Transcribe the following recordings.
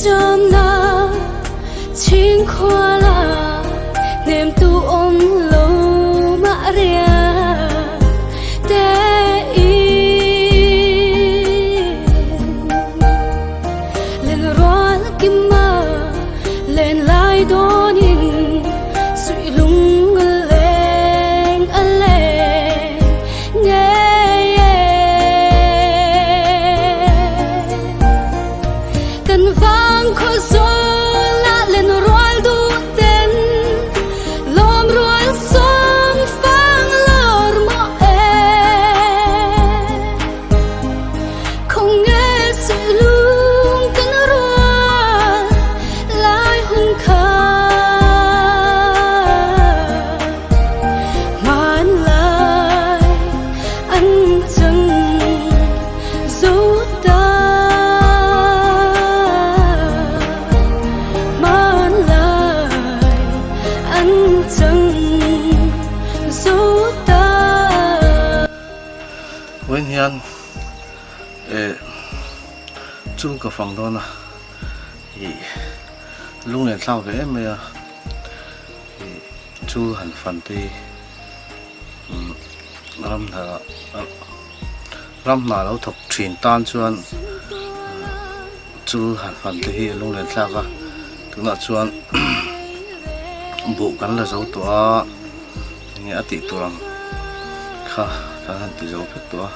Cham na chhing khua la nem tu awm lo mah riak te in. Len rual kima len lai dawnin suih lung a leng a leng ngei e. Kan vang khaw zawl ah len rual duh ten lawm rual sawm fang lawr maw e. Không nghe sự lung kan rual lai hun kha man lai an chang zo ta. Man lai an chang zo ta. Vawiin hian eh chu ka fang dawn a ih lung len thlak ve em mai a ih chu han fan te hi umm ram hna ram hna lo thawk thin tan chuan chu han fan te hi a lung len thlak a tunah chuan buh kan la zo tawh a enge a tih tur ang kha kan han ti zo vek tawh a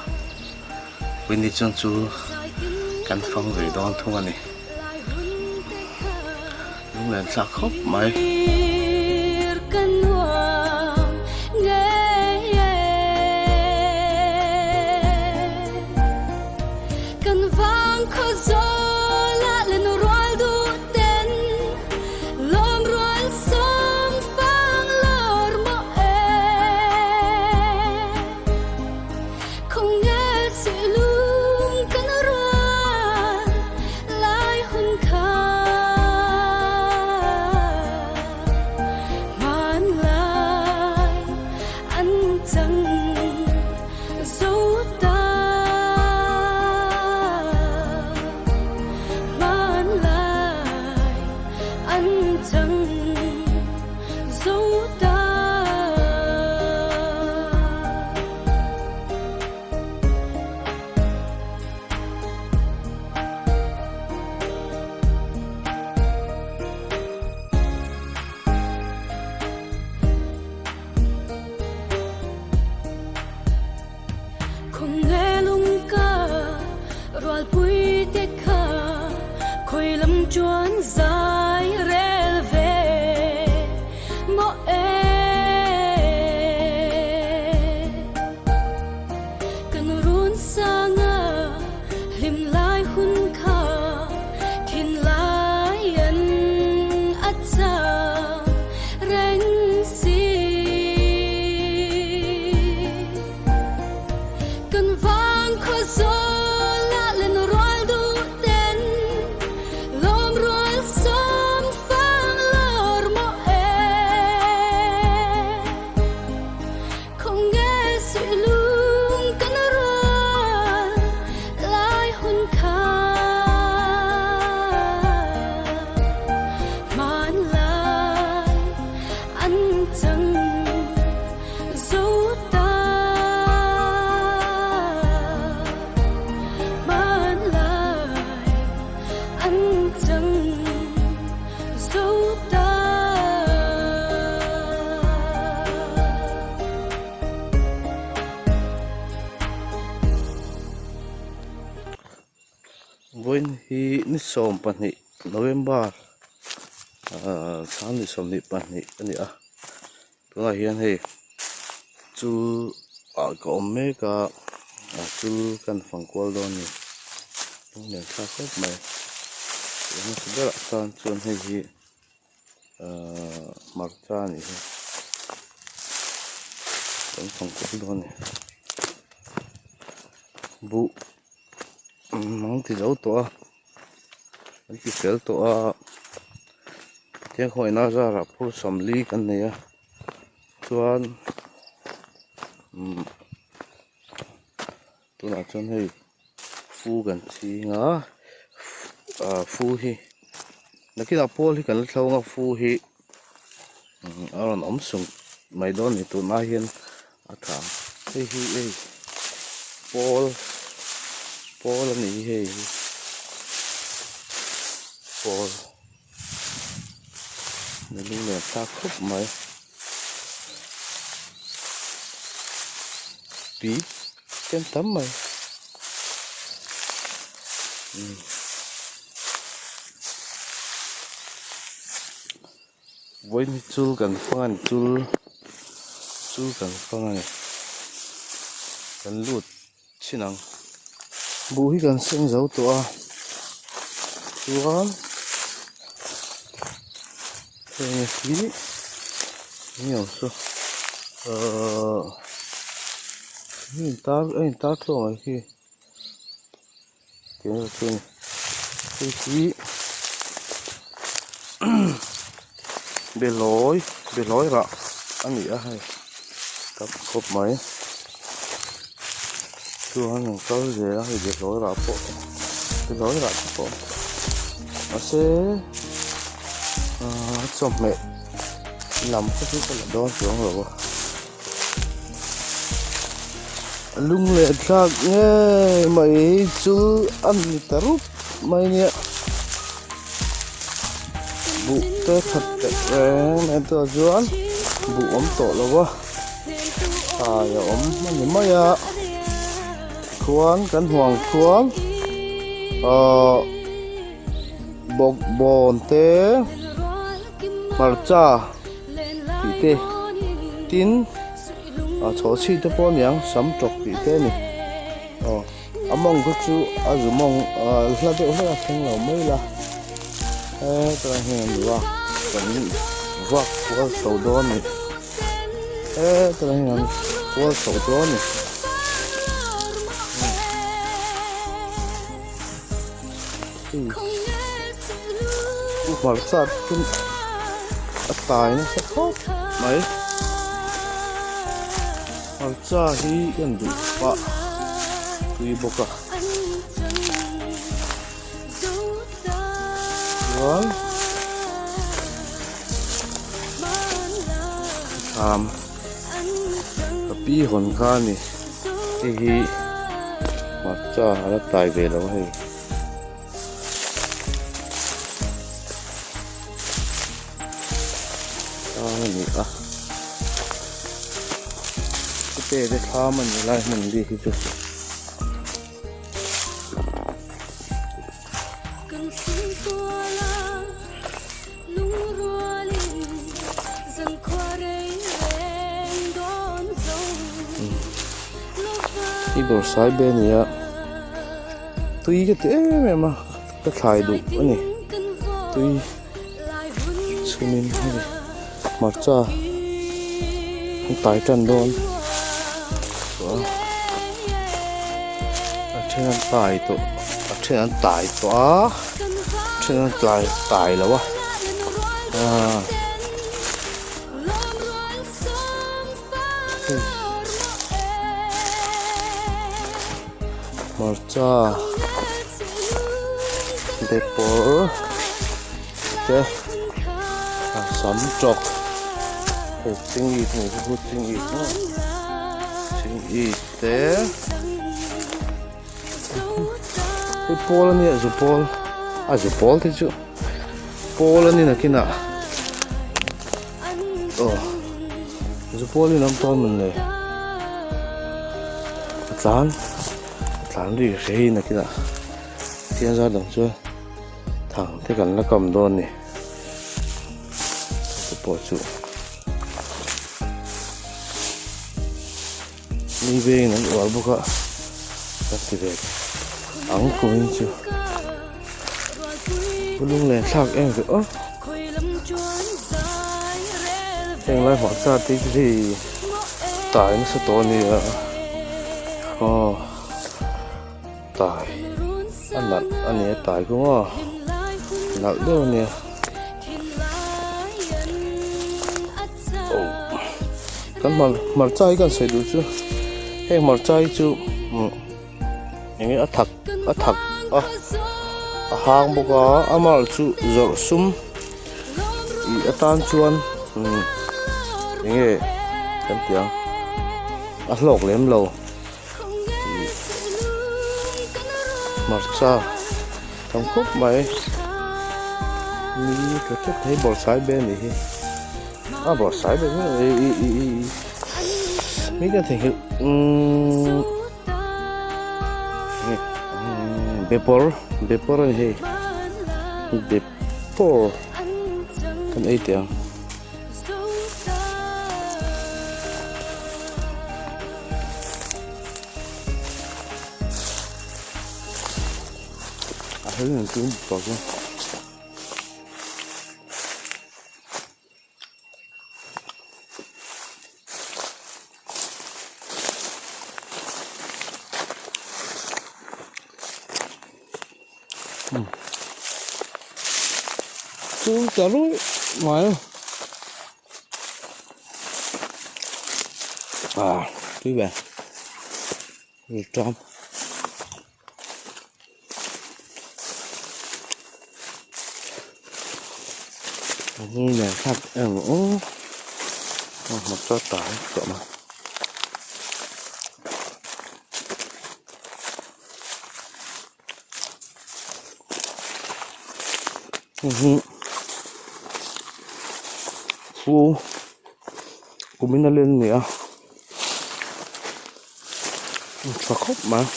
Winnie chuan chu kan fang ve dawn thung a ni lunglen thlak khawp mai. Vawiin hi ni 12 November ahh sang ni 22 a ni a tunah hian hei chu ah ka awm mek a ah chu kan fang kual dawn a ni lunglen thlak khawp mai a hmasa berah chuan chuan hei hi ahh hmarcha a nih hi kan fang kual dawn a ni buh an ti zo tawh a an ti fel tawh a thiang khawngaihna zarah phur sawmli kan nei a chuan umm tunah chuan hei fu kan ching a ah fu hi. Nakinah pawl hi kan la thlo anga fu hi a rawn awm sung mai dawn a ni tunah hian a tha ang hei hi hei pawl pawl a ni hi hei hi pawl lung nen thlak khawp mai tui tlem tam mai umm. Vawiin hi chul kan fang a ni chul chul kan fang a ni kan lut chin ang buh hi kan seng zo tawh a chuan heng hi eng nge awm saw ahh hei tar a intar thlawh ang khi. Hei hi behlawi behlawi rah a ni a hei tam khawp mai chuan an kal zel a hei behlawi rah pawh behlawi rah te pawh mahse ahh chawhmeh lam kha chu ka la dawn chuang lo a. Lung leh thlak ngei mai chu a ni ta rup mai nia buh te that teh reng mai tawh chuan buh awm tawh lo va thlai a awm a ni mai a khuan kan huang khuan ahh bawkbawn te hmarcha tih te tin ah chhawhchhi te pawh a niang sam tawk tih te a ni aw a mawng kha chu a zu mawng ah hla deuh hlek a thleng lo mai la hetlai hian an duh a kan vak kual chho dawn a ni hetlai hian an kual chho dawn a ni. Hmarcha chu a tai nasa khawp mai hmarcha hi en duh pah tui bawk a chuan thlam ka pi hawn kha a ni hei hi hmarcha a la tai ve lo a hei. Tlang a ni a pute te thlam a ni lai hmun bik hi chu. Hi bawrhsaibe a ni a. Tui ka ti em em a ka thlai duh a ni tui chhumin hei hmarcha an tai tan dawn a then an tai tawh a then an tai tawh a a then an tlai tai lo a aaa. Hmarcha bepawr te a sam tawk hei chingit hei hi chu chingit maw chingit te hei pawl ania zu pawl a zu pawl te chu pawl a ni nakinah aw zu pawl in awm tawn mawn le a tlan a tlan ri ka hre hi nakinah thian zar dang chuan thang te kan la kam dawn a ni te pawh chu mi vengin an uar bawk a kan ti ve ang kumin chu pu lunglen thlak em ve aw heng lai hmah char te hi hei tai nasa tawh a nia aw tai a nalh a ni a tai kawng a nalh deuh a nia. Kan hmar hmarcha hi kan sawi duh chu heng hmarcha hi chu umm eng nge a thak a thak a. A hang bawk a amaherawh chu zawrh sum ih atan chuan umm eng nge kan tih ang a hlawk lem lo ih hmarcha tam khawp mai ni tla tlat mai bawrhsai be a nih hi a bawrhsai be ih ih ih ih mi ka theihnghilh umm. Bepawr bepawr a ni hei bepawr kan ei teh ang. A hel nen chu bawk a. Chu ta ruih mai a à tui ve ri ṭam. Lunglen thlak em aw motor tah tawh mai chu kumin a len a ni a. Tha khawp mai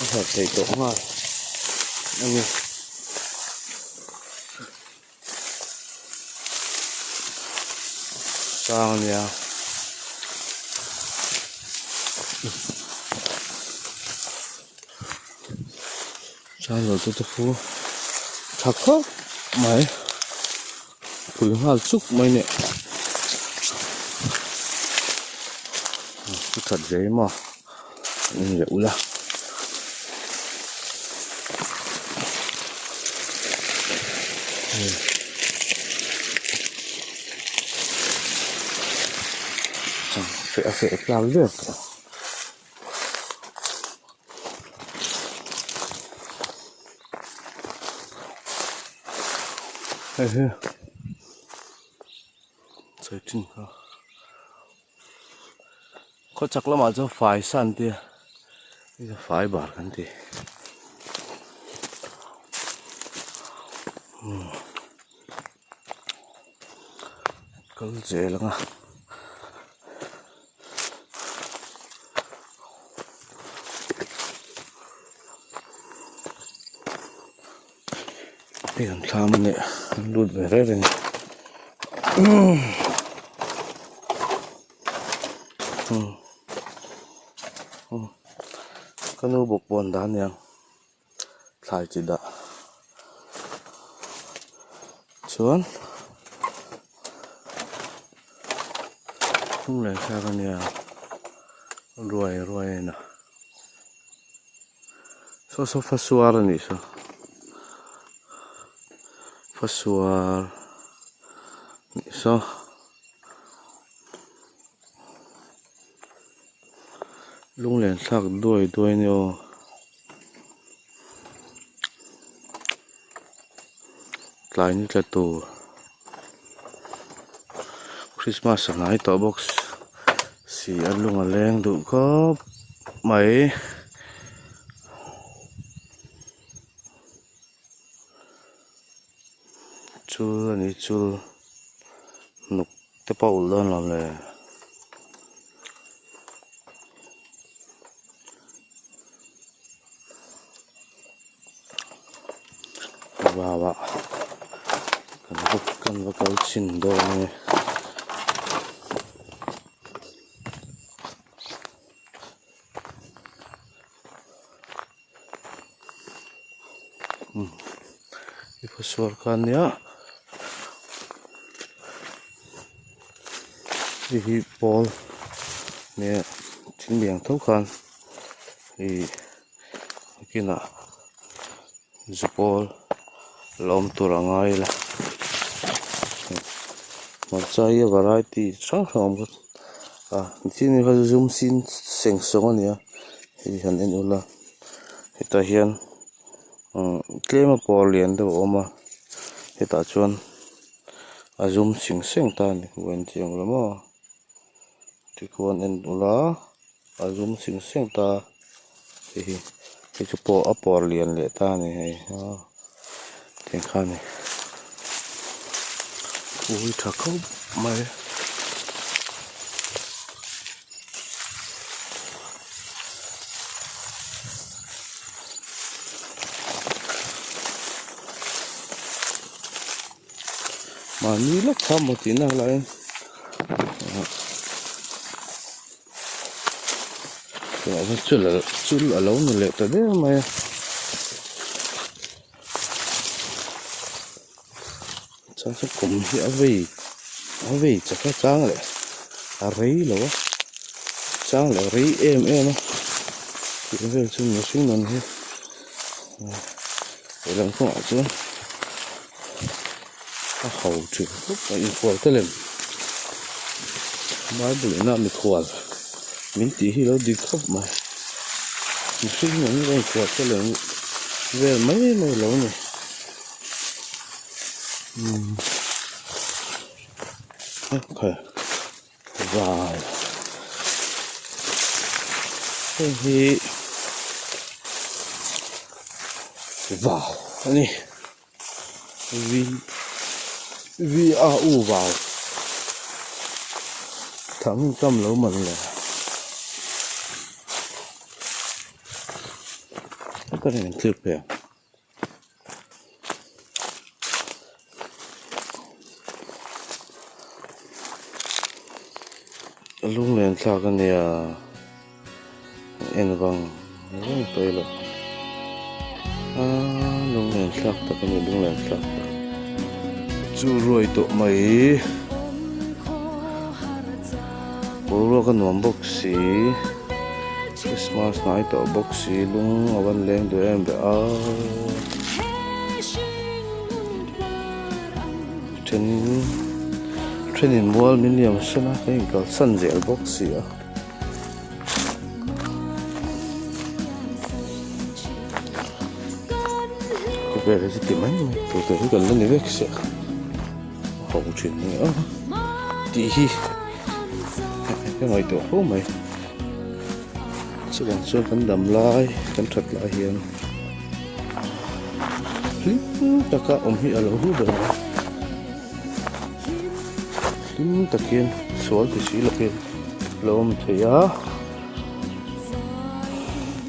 a herh theih tawh nghal a ni. Sang a nia chuan lo chu te khu tha khawp mai. Pui nghal chuk mai nia a that ve em a en leh ula feh a feh tlang vel tawh. Hei hi sawi thin kha khawchhak lamah chuan fai sa an tia hei chu fai bar kan ti umm kal zel ang a. Hei an thlam a nih an lut ve reng reng ka nu bawk pawh an dah aniang thlai chi dah chuan hnung leh thlak a nia ruai ruai a in a saw saw fasuar a nih saw fasuar nih saw. Lunglen thlak duai duai a ni aw. Tlai ni tla tur Christmas a hnai tawh bawk si a lung a leng duh khawp mai. Chul a ni chul hnuk te pawh a ulh dawn lo le. Vau ah kan va kan va kal chhin dawn a ni. I phawsuar kha ania hei hi pawl nia thil lian tho khan ih nakinah zu pawl la awm tur a ngai la hmarcha hi a variety hrang hrang a awm bawk a nichin kha zum sin seng sawng a ni a. Hei han en ula hetah hian umm tlem a pawl lian deuh a awm a hetah chuan a zum sing seng ta a ni hmuh en chiang lo maw tikhuan en ula a zum sing seng ta hei hi hei chu pawh a pawr lian leh ta a ni hei a tiang kha a ni ui tha khawp mai. Mahni lawk kha maw tih nak laiin tunah hian chul chul a lo ni leh ta der mai a. Chuan chu kum hi a vei a vei chak a chang leh a rei lo a chang leh a rei em em a tih vel chu mihring nun hi lehlam kawngah chuan a ho thin khawp mai inkhual te lem bible ina mikhual min tih hi a lo dik khawp mai mihring nun hi a inkhual te lem vel mai mai lo a ni. Vai hei hi vau a ni v v a u vau thang tam lo man le ka rin thlir phei ang. Lunglen thlak a nia en vang vang tawh ilo aaa lunglen thlak tak a ni lunglen thlak tak chu ruai tawh mai boruak a nuam bawk si. Christmas hnai tawh bawk si lung a van leng duh em ve a then thenin mual min liam san a ka inkalsan zel bawk si a. Khawvel hi chu ti mai mai tur te hi kan la ni vek sia a ho thin a nia tih hi ka ngaihtuah fo mai. Chuvang chuan kan dam lai kan that lai hian hlim taka awm hi a lo hlu ber a hlim takin sual ti si lovin a lo awm thei a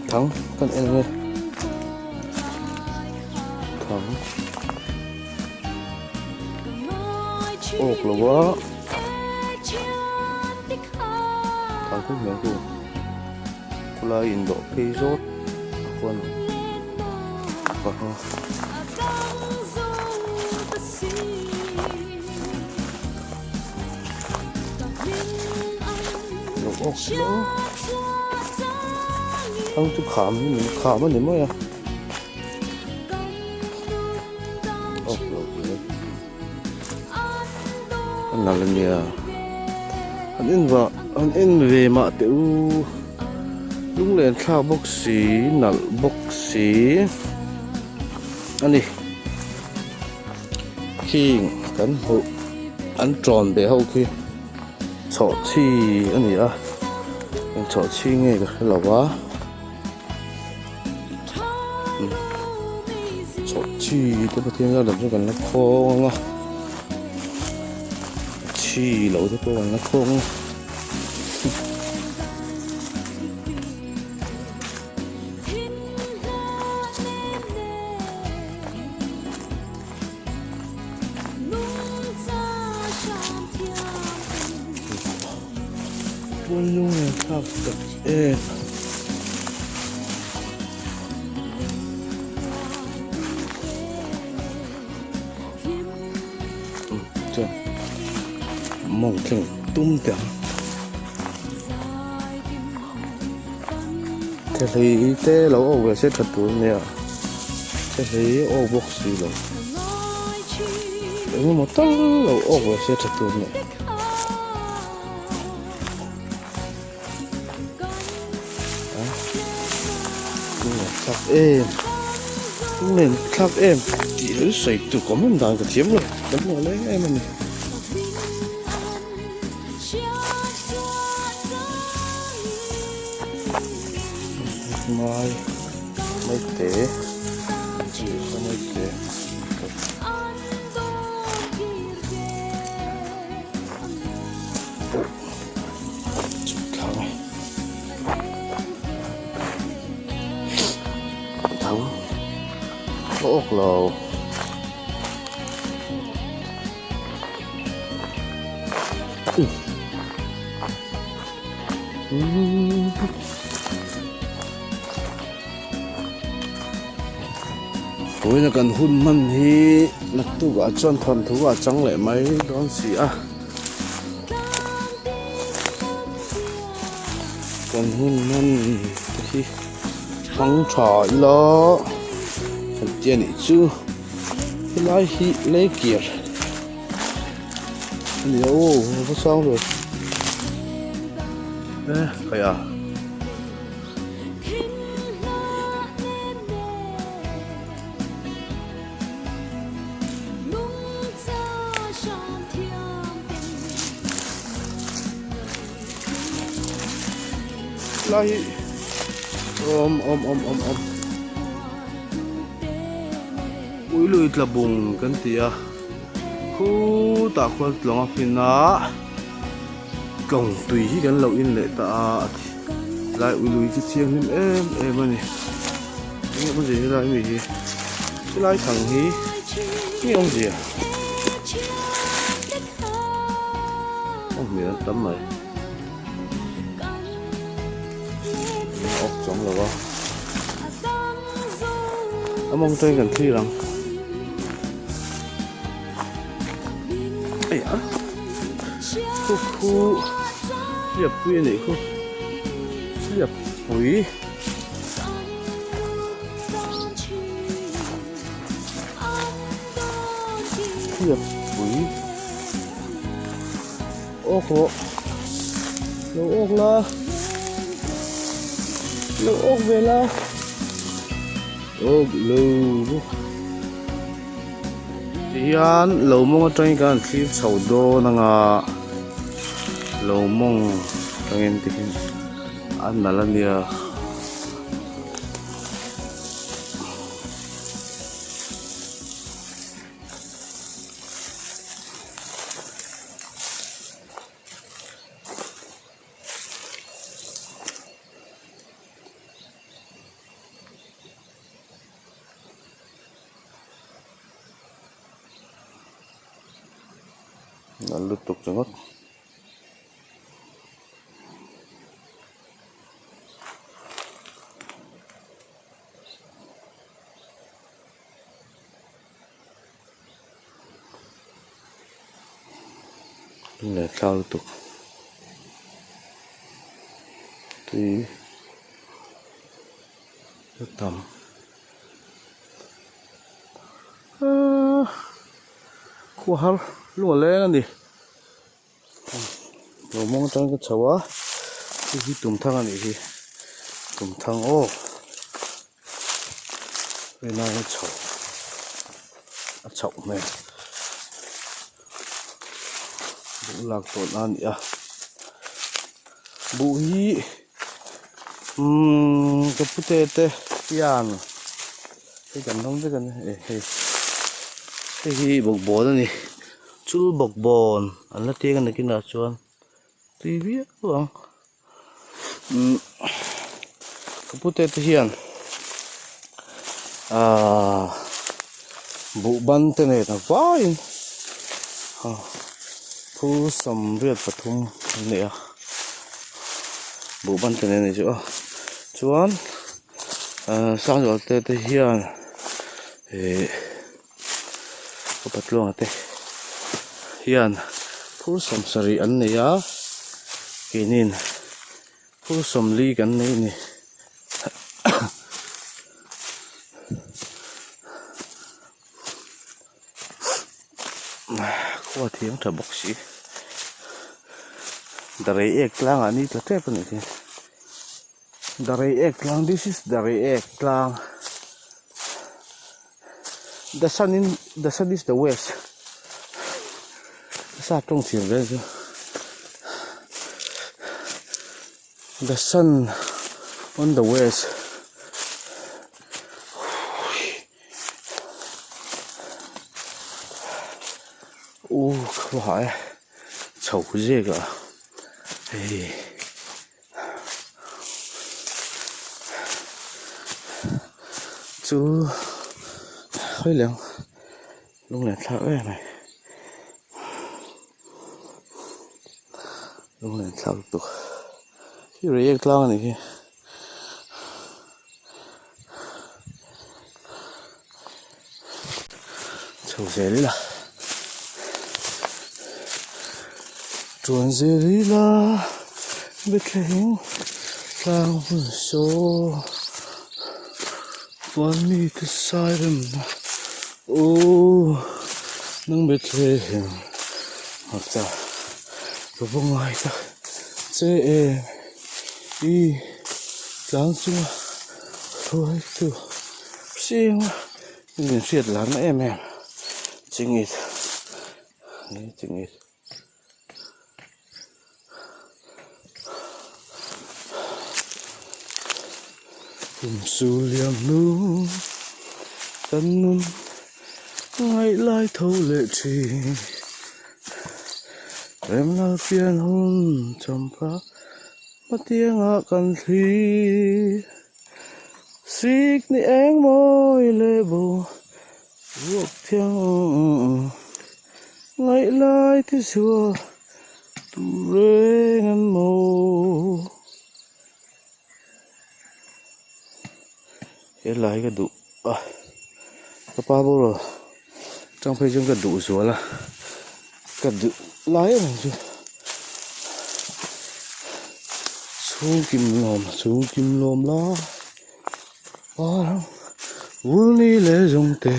thang kan en ang e thang awk lo a. Thang hlim mai chu khulai indawh phei zawt a huan paha. Lo awk hle a thang chu kham hi min kham a ni mai a awk lo hle. A nalh a nia an en vah an en ve mah teh u lunglen thlak bawk si nalh bawk si a ni khing kan hmuh an tawn ve ho khi chhawhchhi a ni a eng chhawhchhi nge ka hre lo va. Chhawhchhi te pathian zar lam chu kan la khawng ang a chhi lo te pawh kan la khawng a. Lunglen thlak tak em. Chuan mawng thleng tum teh ang. Thehlei te lo awk ve se tha tur ania thehlei a awk bawk si lo engemaw tal lo awk ve se tha tur ania. thlak em lunglen thlak em tih hi sawi tur ka awm dan ka thiam lo kan hmuh leng em a ni. Mai maite maite. Thang a awk lo. Vawiina kan hun hman hi naktuk ah chuan thawnthu a chang leh mai dawn si a. Kan hun hman te hi hmang tha ila kan tia nih chu helai hi lei kir a ni a aw a va sang ve e khai a. Lai hi awm awm awm awm awm ui lui tla bung kan ti a khutah khuan tlawng a fin a tlawng tui hi kan lo in leh ta a lai ui lui chu thianghlim em em a ni enge awmzia helai mi hi helai thang hi enge awmzia a hmel a tam mai a awk chuang lo a a mawng tawngin kan thlir ang ei a khu khu hliap pui a nih khu hliap pui. Hliappui awk rawh lo awk la lo awk ve la awk lo bawk tihian lo mawng atangin kan han thlir chho dawn anga lo mawng atangin tikhian a nalh ania. Nalh lutuk ringawt. Leh thla lutuk tui a tam ahh khua har lung a leng a ni. Lo mawng atangin ka chho a hei hi tumthang a nih hi tumthang aw helai a chho a chhoh hmel buh lak tawhna a ni a buh hi umm ka pute te hian hei kan ram vek a ni hei hei hi bawkbawn a ni. Chul bawk bawn an la teng a nakinah chuan tui viau ang umm ka pute te hian ahh buh ban te nen a vaiin phur 83 an nei a buh ban te nen a ni chu a chuan ahh Sangzualte te hian ihh. Upa tluanga te hian phur 70 an nei a keinin phur 40 kan nei a ni. Khua thiam tha bawk si darei ek tlangah ni tla tep a nih hi. The Reiek tlang this is the Reiek tlang the sun in the sun is the west a tawng thiam vel chu the sun on the west. U ka va hah e chho zek a hei chu hawi leh ang lunglen thlak em mai lunglen thlak lutuk hi reiek tlang a nih hi. Chho zel ila Chuan zel ila Bethlehem tlang hmun saw Chuan mite sai remna Aw nang Bethlehem Hmarcha ka va ngai tak che em. I tlang chunga hruai chu hriang a in hriat larna em em chingit ni chingit kum su liam hnu kan nun ngaih lai tho leh thin remna pian hun champha. Hmatiangah kan thli sik ni eng mawi leh bo ruak thiang ngaih lai te chhuah tur reng an maw. He lai ka duh a ka pa bawr tang phei chuan ka duh zual a ka duh lai em em chu chhung kim lawm chhung kim lawm la vul ni leh zawng te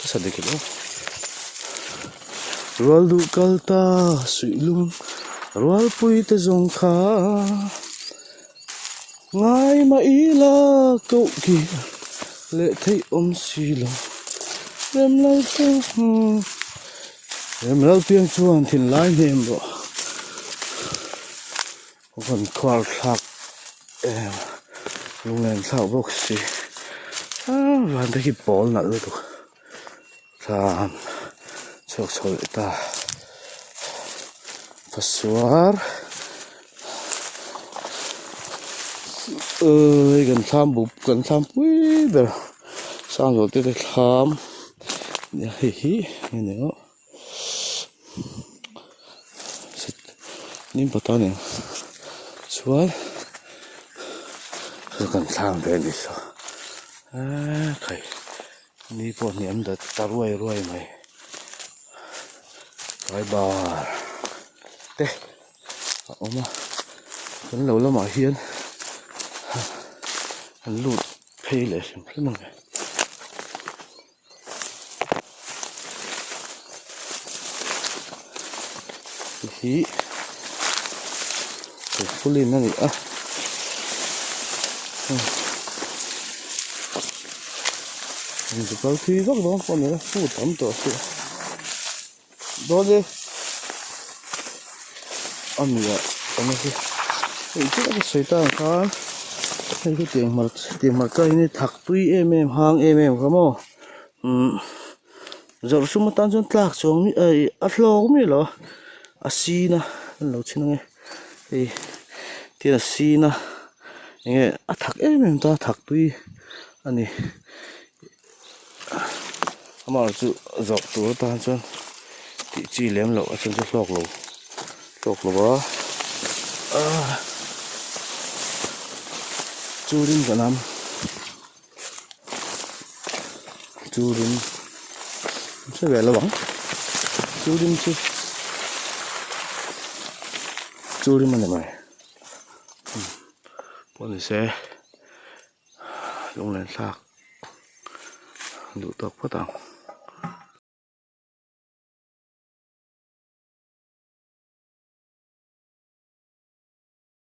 a sa dik ilo rual duh kal ta suih lung rualpui te zawng kha. Ngai mah ila koh ki leh theih awm si lo Remlal piang Remlal piang chuan thinlai hnem rawh a rawn khuar thlak em lunglen thlak bawk si ah van te khi pawl nalh lutuk thlam chhuak chho leh ta pasuar ui kan thlam buk kan thlam pui ber sangzawl te te thlam hei hi a ni ang nim pata a ni ang chuan kan thlam ve a ni saw eee khai. Ni pawh hniam dat ta ruai ruai mai tlai bar te a awm a kan lo lamah hian an lut phei leh hrim hrim ang e. Hei hi Tupulin a ni a. Zu kal thui vak dawn pawh a ni a fu tam tawh suh dawn e a miah awm a hi hei chu ka sawi ta ang khan hei hi tiang hmarcha tiang hmarcha hi thak tui em em hang em em kha maw umm zawrh sum atan chuan tlak chuang miah a hlawk miah lo a a sin a an lo chhin ange hei tin a sin a enge a thak em em ta thak tui a ni amah chu zawrh tur atan chuan tih chi lem loh a then chu hlawk lo hlawk lo a ah chu rin ka nam. Churin hre ve lo ang churin chu churin a ni mai pawh ni se lunglen thlak duh tawk phawt ang.